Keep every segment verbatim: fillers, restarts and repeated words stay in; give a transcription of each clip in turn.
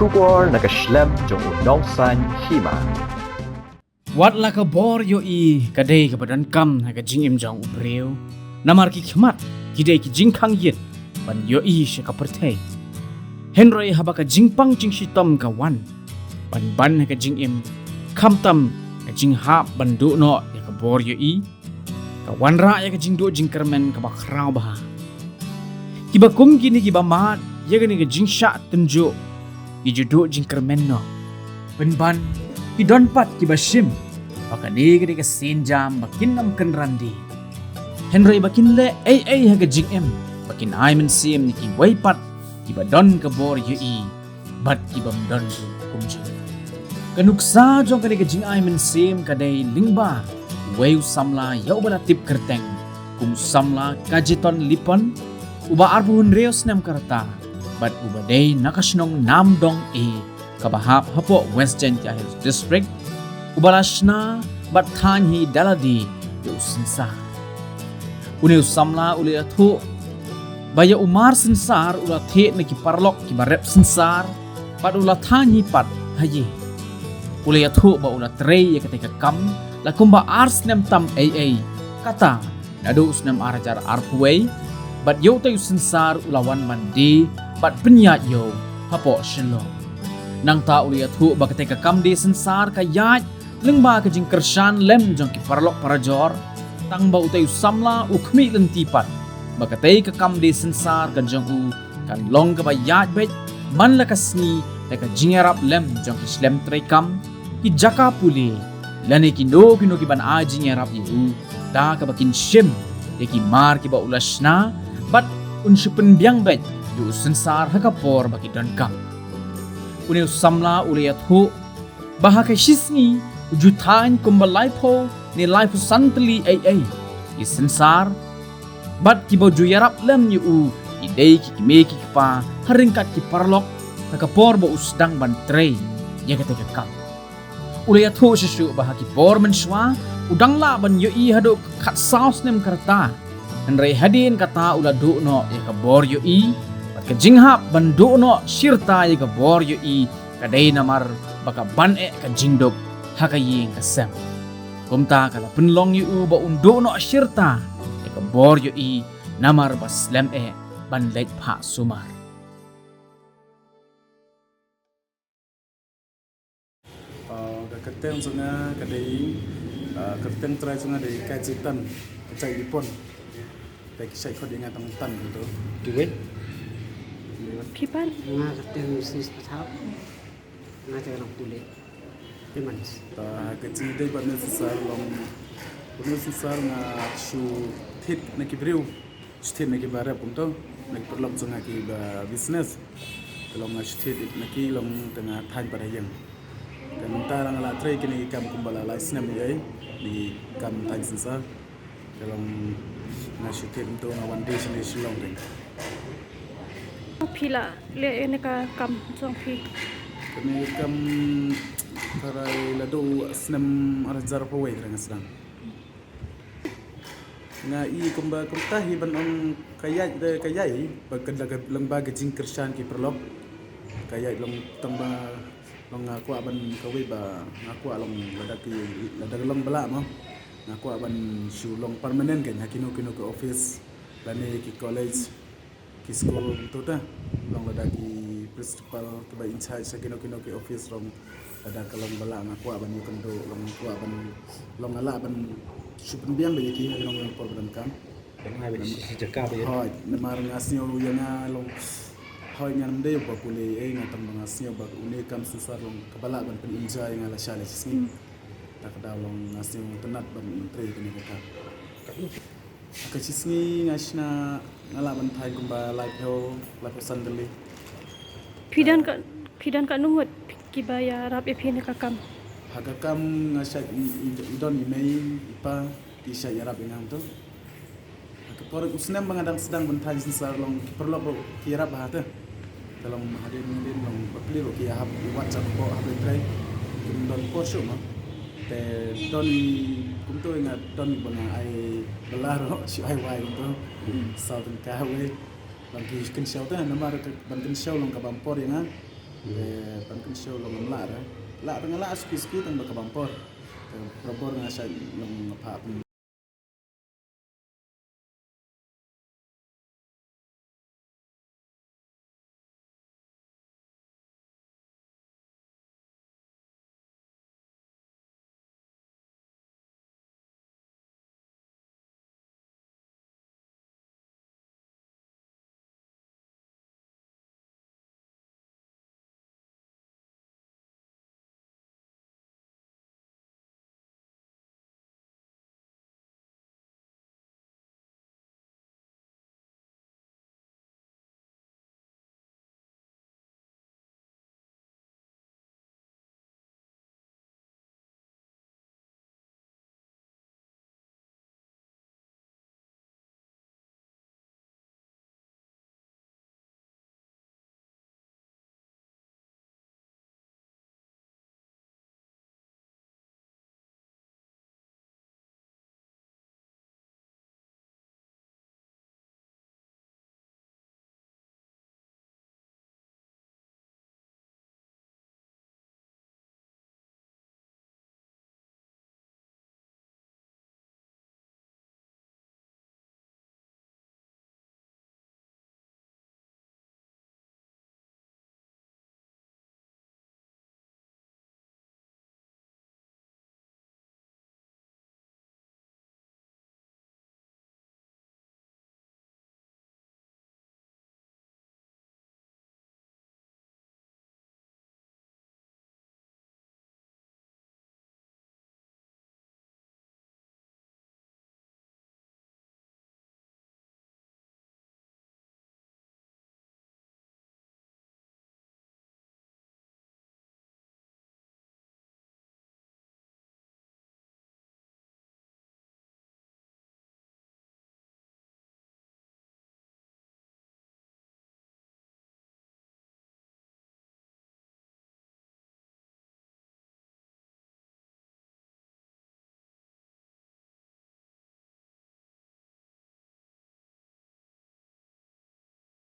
Khubor na ka shlem jong u nongsaiñ hima. Wat la ka bor ïohi ka dei kaba donkam ha ka jingim jong u briew. Namar ki khmat ki dei ki jingkhang ïit ban ïohi sha ka pyrthei. Hynrei haba ka jingpang jingshitom ka wan ban ban ha ka jingim, khamtam ka jinghap ban duh noh ïa ka bor ïohi, ka wanrah ïa ka jingduh jingkyrmen kaba khraw bha. Kiba kum kine kiba mad ïa kane ka jingshah tynjuh ki ju duh jingkyrmen noh. Pynban ki don pat kiba shim ba kane ka dei ka sienjam ba kin ym kynran de. Hynrei ba kin leh ei ei ha ka jingim ba kin ai mynsiem na kiwei pat kiba don ka bor ïohi bad kibym don ruh kumjuh. Ka nuksa jong kane ka jingai mynsiem ka dei lyngba uwei u samla ïa uba la tip kyrteng kum u samla Kajiton Lipon, uba arphew hynriew snem ka rta bad uba dei na ka shnong Namdong A, kaba hap hapoh West Jaintia Hills District, uba la shna bad thaiñ hi da lade ïa u synsar. Une u samla u la ïathuh ba ïa u mar synsar u la thied na ki paralok kiba rep synsar bad u la thaiñ hi pat ha ïing. U la ïathuh ba u la trei ïa kata ka kam la kumba ar snem tam ei ei, kata naduh u snem ar hajar arphew wei, bad ïa utai u synsar u la wan ban die bad pynïaid ïa u hapoh Shillong. Nangta u la ïathuh ba kata ka kam die synsar ka ïaid lyngba ka jingkyrshan lem jong ki paralok parajor, tang ba utai u samla u khmih lynti pat ba kata ka kam die synsar ka jong u kan long kaba ïaid beit man la ka sngi da ka jingïarap lem jong ki shlem treikam, ki jaka pule, lane kino kino kiban ai jingïarap ïa u da kaba kin shim ïa ki mar kiba u la shna, bad un shu pynbiang beit ïa u synsar ha ka por ba ki donkam. Une u samla u la ïathuh ba ha ka shi sngi u ju thaiñ kumba laiphew ne laiphew san tylli ei ei ki synsar, bad kiba ju ïarap lem ïa u ki dei ki kmie ki kpa ha ryngkat ki paralok ha ka por ba u sdang ban trei ïa kata ka kam. U la ïathuh shuh shuh ba ha ki por mynshuwa u dang lah ban ïohi haduh khatsaw snem ka rta. Hynrei hadien kata u la duh noh ïa ka bor ïohi, bad ka jinghap ban duh noh shirta ïa ka bor ïohi ka dei namar ba ka ban eh ka jingduk ha ka ïing ka sem. Kumta ka la pynlong ïa u ba un duh noh shirta ïa ka bor ïohi namar ba slem eh ban leit phah sumar. Ah, ka kyrteng jong nga ka dei, ah, kyrteng trai jong nga dei Kajiton, ka jait Lipon. Te ki shait khot ïa nga tang Tan kumto. Kiwei? Phi pat? Nga kyrteng Mrs Pathap. Nga te ka nongpule. Payment. Ta ka jingïadei bad une u synsar long, une u synsar nga shu thied na ki briew, shu thied na kiba rep kumto, na ki paralok jong nga kiba business. Te long nga shu thied na ki long te nga thaiñ pat ha ïing. Te mynta nga la trei kine ki kam kumba la lai snem ïa i, ki kam thaiñ synsar. Te long nga shu thied kumto, nga wan die shane Shillong te. Phi la leh ïa kane ka kam jong phi? Kane ka kam tharai la dei u snem ar hajar arphew wei tharai nga sdang. Nga i kumba kumta hi ban ong ka ïaid de ka ïaid ba ka da ka long ba ka jingkyrshan ki paralok. Ka ïaid long tang ba long nga kwah ban kawei ba nga kwah long lada ki lada ka long ba lah mo. Nga kwah ban shu long permanent kan ha kino kino ki office lane ki college. Ki skul tu ta long lada ki principal kiba in charge sa kino kino ki office long lada ka long ba lah nga kwah ban ïakynduh long kwah ban long nga lah ban shu pynbiang ba ïa ki ha kino kino por ba donkam. Dang ai ba shi jaka ba ïa. Hoi namar nga sngew ïa nga long hoi ngan ym dei ba pule ei nga tang ba nga sngew ba une kam synsar long kaba lah ban pyn-enjoy ïa nga la sha la shi sngi. Ta ka daw long nga sngew tynnat ban trei kane ka kam. Ka shi sngi nga shna nga lah ban thaiñ kumba laiphew, laiphew san tylli. Phi don ka, phi don katno ngut kiba ïarap ïa phi ha ka kam? Ha ka kam nga shait i, i, i don i mei i pa ki shait ïarap ïa nga hangto. Ha ka por u snem ba nga dang sdang ban thaiñ synsar long ki paralok ruh ki ïarap bha te. Te long hadien hadien long ba pli ruh ki ïahap i wat sa ko hap leit trei. Kim don por shuh ma. Te don i kumto i nga don i ba nga ai bylla ruh shu ai wai kumto. Hmm. Saw tyngka wei. Long ki kynshew te namar ka ban kynshew long ka bam por ïa nga. Te pan kynshew long ngam lah re. Lah te nga lah suki suki tang ba ka bam por. Te barabor nga shait long nga phah pyn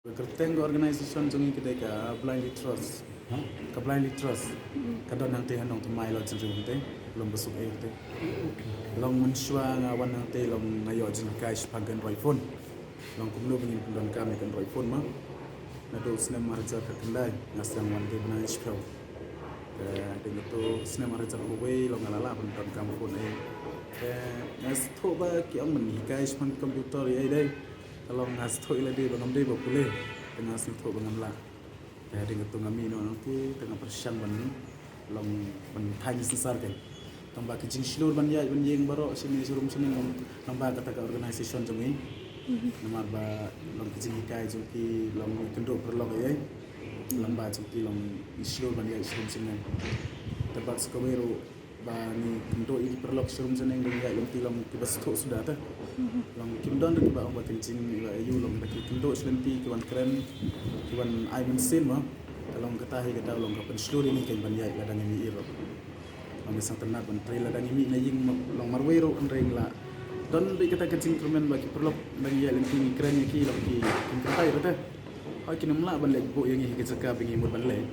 Kyrteng ka organisation jong ngi ka dei ka Blindly Trust. Ka Blindly Trust. Ka don hangtei ha Nongthymmai Lodge Inn hangtei. Long ba suk ei hangtei. Long mynshuwa nga wan hangtei long nga ïoh jinghikai shaphang ka Android phone. Long kumno ba ngin pyndonkam ïa ka Android phone ma. Naduh u snem arhajar khatkhyndai nga sdang wan tei bnai shiphew. Te dei naduh u snem arhajar khatwei long nga la lah ban donkam phone ei. Te nga sngewthuh ba ki ong ban hikai shaphang computer ïa ei dei. Te long nga sngewthuh ïa lade ba ngam dei ba pule. Te nga sngewthuh ba ngam lah. Te dei naduh nga mih noh nangta te nga pyrshang ban long ban thaiñ synsar kein. Tang ba ki jingshlur ban ïaid ban ïeng baroh shane sharum shane long, long ba kata ka organisation jong ngi. Namar ba long ki jinghikai jong ki long ngi kynduh paralok ei ei. Long ba jong ki long ngi shlur ban ïaid sharum shane. Te bad sa kawei ruh ba ngi kynduh ïa ki paralok sharum shane ngi ïaid lynti long kiba sngewthuh suda te. Long kim don ruh kiba ong ba kin jing ïa ïu long ba ki kynduh sha lynti ki wan kren ki wan ai mynsiem ma. Te long kata hi ka daw long ka pynshlur ïa ngi kein ban ïaid lada ngi mih ruh. Long ngi sngewtynnat ban trei lada ngi mih na ïing ma long marwei ruh hynrei ngi lah. Don ruh kata ka jingkyrmen ba ki paralok lada ngi ïaid lynti ngi kren ïa ki long ki, kim kyntait ruh te. Hooid kin ym lah ban leit buh ïa ngi ha ka jaka ba ngi mut ban leit.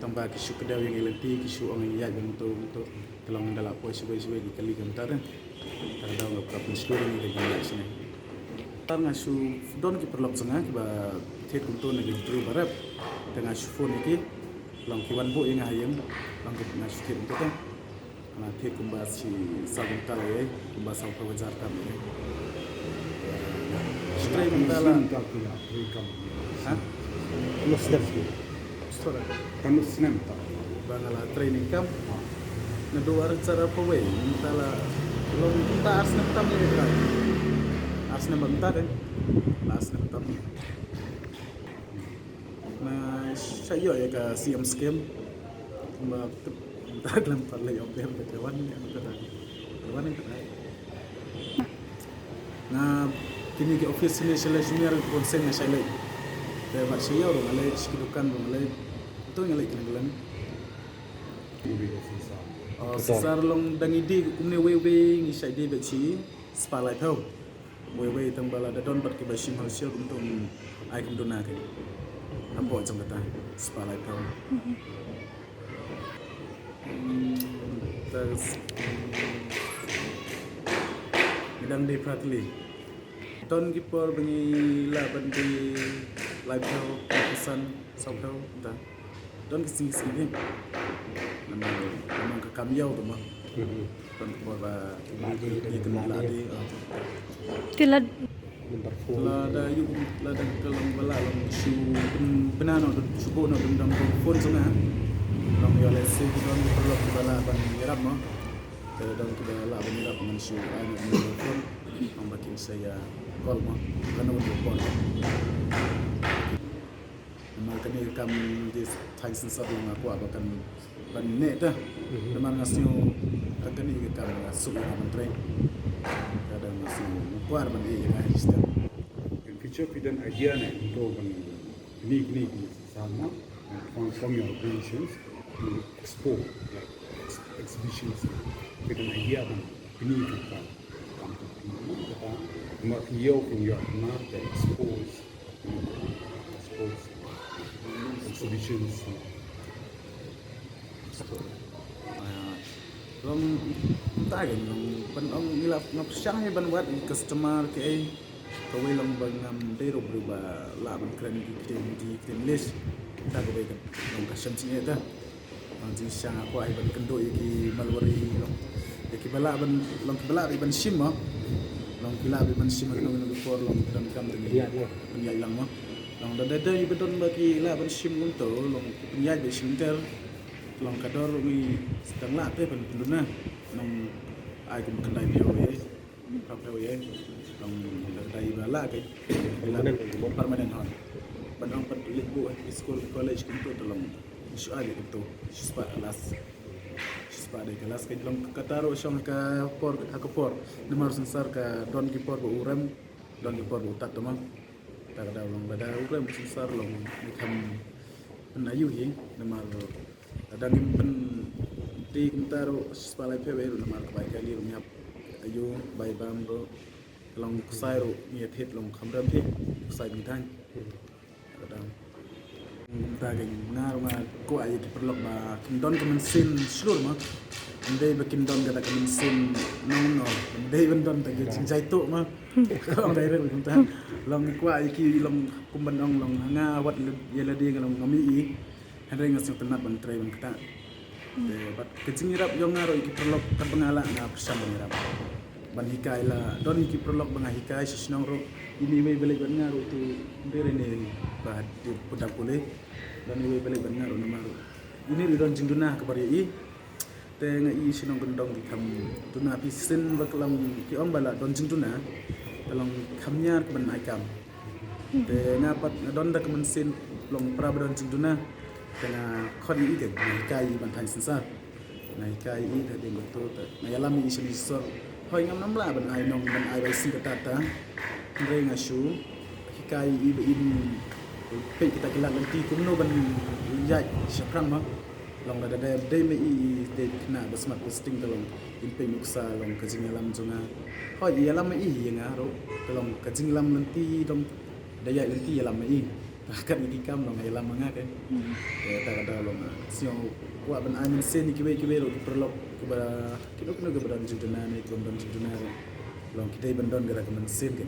Tang ba ki shu kdew ïa ngi lynti ki shu ong ïa ngi ïaid ban to to. Te long da lah poi shawei shawei ki kali kumta te. Te ka daw nga pyrshang shlur ïa ngi ban ïaid shane. Te nga shu don ki paralok jong nga kiba thied kumto na ki briew ba rep. Te nga shu phone ïa ki. Long ki wan buh ïa nga ha ïing. Long ki nga shu thied kumto te. Nga thied kumba shi saw kumta ïa, kumba saw phew hajar tam ïa. Shi trei mynta la. Snem tam ïa, trei kam. Ha? Lo snem. Stora. Kan snem tam. Ba nga la trei ni kam. Naduh arhajar arphew wei, mynta la long mynta ar snem tam ïa ka. Ar snem mynta de. La ar snem tam. Nga shah ïoh ïa ka C M scheme. Kumba mynta khlem pat leit office ka wan ïa ka wan ïa ka. Nga kine ki office sini sila senior kon seng nga shah leit. Te ba shah ïoh ruh nga leit, shi ki dukan ruh nga leit. To nga leit khlem khlem. Officer long dang ïa dei kumne wei wei ngi shah dei ba shi spah laiphew. Wei wei tang ba la da don bad kiba shim hal shiel kumto ai kum duna ke. Hapoh jong kata. Spah laiphew. Te ngi dang dei phra tylli. Don ki por ba ngi lah ban dei laiphew, laiphew san, sawphew, ta. Don ki sngi sngi. Namar, namar ka kam ïaw tu ma. Don ki por ba dei, dei, dei, dei, dei. Te lada Lada ïoh, lada ka long ba lah long shu bna noh don, shu buh noh don, don phone jong nga. Long ïa lehse ki don ki paralok ba lah ban ïarap mo. Te don ki ba lah ban ïarap ngan shu ai noh don phone. Long ba kin sa ïa call mo. Ka noh don phone. Namar kane ka kam jong ngi thaiñ sensor long nga kwah ba kan ban neh ta. Namar nga sngew ka kane ka kam nga suk ïa ka ban trei. Ka dang nga sngew kwah ban ïa ka system. In future phi don idea ne to ban kine kine ki sama from, from your organizations to expo, like ex-, exhibitions. Phi don idea ban kine ki kam kam tu. Namar phi ïoh phi ïoh namar the expos. Sports. Exhibitions. Ah, long ta gen long ban ong ngi la ngap shang hi ban wad customer ke ai. Kawei long ba ngam dei ruh briew ba lah ban kren ki ktien, ki ktien English. Ta kawei ka long ka shem sini ta. Long jingshisha nga kwah hi ban kynduh ïa ki Marwari long. Ïa ki ba lah ban, long ki ba lah ban shim mo. Long ki lah ban shim ha kano kano ka por long ki donkam te ngi pynïaid lang mo. Long da da da ïa ba don ba ki lah ban shim kumto long ki pynïaid ba shim ter. Long ka dor ngi sdang lah te ban pynduna. Long ai kum khyndai phew ïa. Phew phew ïa. Long da da ïa ba lah ka. Permanent. Permanent hon. Ban ong pat leit buh ha ki skul college kumto te long. Shu ai kumto. Shu spah last. Shu spah dei ka last ka long kata ruh shong ha ka por, ha ka por. Namar sensor ka don ki por ba u rem, don ki por ba u tat te mo. Ta ka daw long lada u rem sensor long ngi kham pynaiu hi namar lada ngim pynti kumta ruh shisha lai phe ruh namar ka bai kali ruh ngiap aiu bai bam ruh long ksai ruh ngi thied long kham rem hi ksai bintang. Ka dang. Kumta ka nga ruh nga kwah ïa ki paralok ba kin don ka mynsiem shlur ma. Ym dei ba kin don kata ka mynsiem nong no. Ym dei ban don ta ka jingjai tuh ma. Ka ong dei ruh kumta. Long kwah ïa ki long kum ban ong long nga wat ïa lade nga long ngam ïohi. Hynrei nga sngewtynnat ban trei ban kata. Te bad ka jingïarap jong nga ruh ïa ki paralok katba nga lah nga pyrshang ban ïarap. Ban hikai la don ïa ki paralok ba nga hikai sha shnong ruh. Ine iwei ba leit bad nga ruh tu dei ne ba dei pudap pule. Don iwei ba leit bad nga ruh namar ine ruh don jingduna ha ka bar ïa i. Te nga i shnong kyndong ki kham duna phi shisien ba ka long ki ong ba la don jingduna. Ka long kham ñiar ka ban ai kam. Te nga pat nga don da ka mynsiem long para ba don jingduna. Te nga khot ïa i te nga hikai i ban thaiñ sensor. Nga hikai i te dei ba to te nga ïalam i sha ni sor. Hoi ngam nam lah ban ai nong ban ai bai sing kata ta. Hynrei nga shu hikai i ba in peit kita ki lad lynti kumno ban ïaid shaphrang ma. Long lada dei dei ma i dei khynnah ba smat ba sting ka long in peit nuksa long ka jingïalam jong nga. Hoi ïalam ma i ïa nga ruh ka long ka jingïalam lynti dong da ïaid lynti ïalam ma i. Kat ïa ki kam long ïalam ma nga ke. Te ta ka daw long nga sngew kwah ban ai mynsiem ïa kiwei kiwei ruh ki paralok kiba kino kino kiba don jingduna ne kiba don jingduna ruh. Long ki dei ban don ka mynsiem ke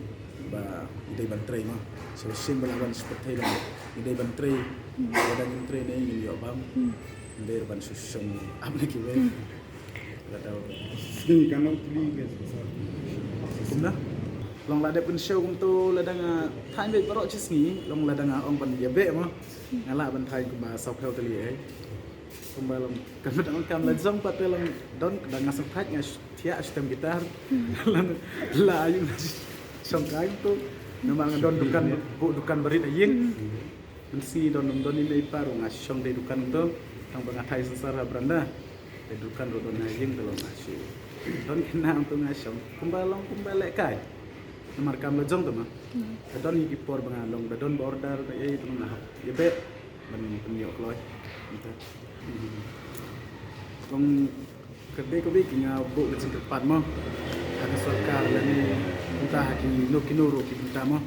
ba ki dei ban trei ma. Sha ba shin ba la wan sha pyrthei long ki dei ban trei. Ba dang trei ne ngin ïoh bam. Ym dei ban shu shong ap na kiwei. Ka daw. Sngi kan long tylli ke. Kumno? Long la dep ban show kumto lada nga thaiñ beit baroh shi sngi long lada nga ong ban ïa beh ma. Nga lah ban thaiñ kumba saw phew tylli eh. Kumba long kan bad ong kam la jong pat te long don da nga sngewthuh nga thiah stem gitar. Long la ayu shong kai kumto. Namar nga don dukan bu dukan barit a ïing. Mynsngi don ym don i mei i pa ruh nga shong dei dukan kumto. Tang ba nga thaiñ sensor ha branda. Dei dukan ruh don ha ïing te long nga shu don khynnah kumto nga shong kumba long kumba lehkai. Namar kam la jong te ma. Te don hi ki por ba nga long ba don ba order ba ei te long nga hap ïa beh ban pynïoh kloi. Kumta. Long ka dei ka dei ki nga buh ka jingkyrpad mo. Ha ka sorkar lane kumta ha kino kino ruh ki bynta mo.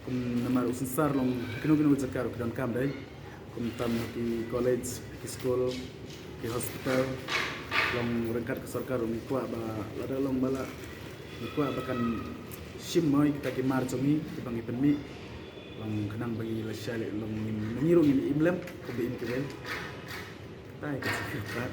Kum namar u sensor long ha kino kino ka jaka ruh ki donkam dei. Kumta ha ki college, ki school, ki hospital, long ryngkat ka sorkar ruh ngi kwah ba lada long ba la, ngi kwah ba kan shim mo ïa kita ki mar jong ngi kiba ngi pynmih, long khnang ba ngi la shai leh, long ngi ruh ngin im lem kumba im kiwei. Kata ïa ka jingkyrpad.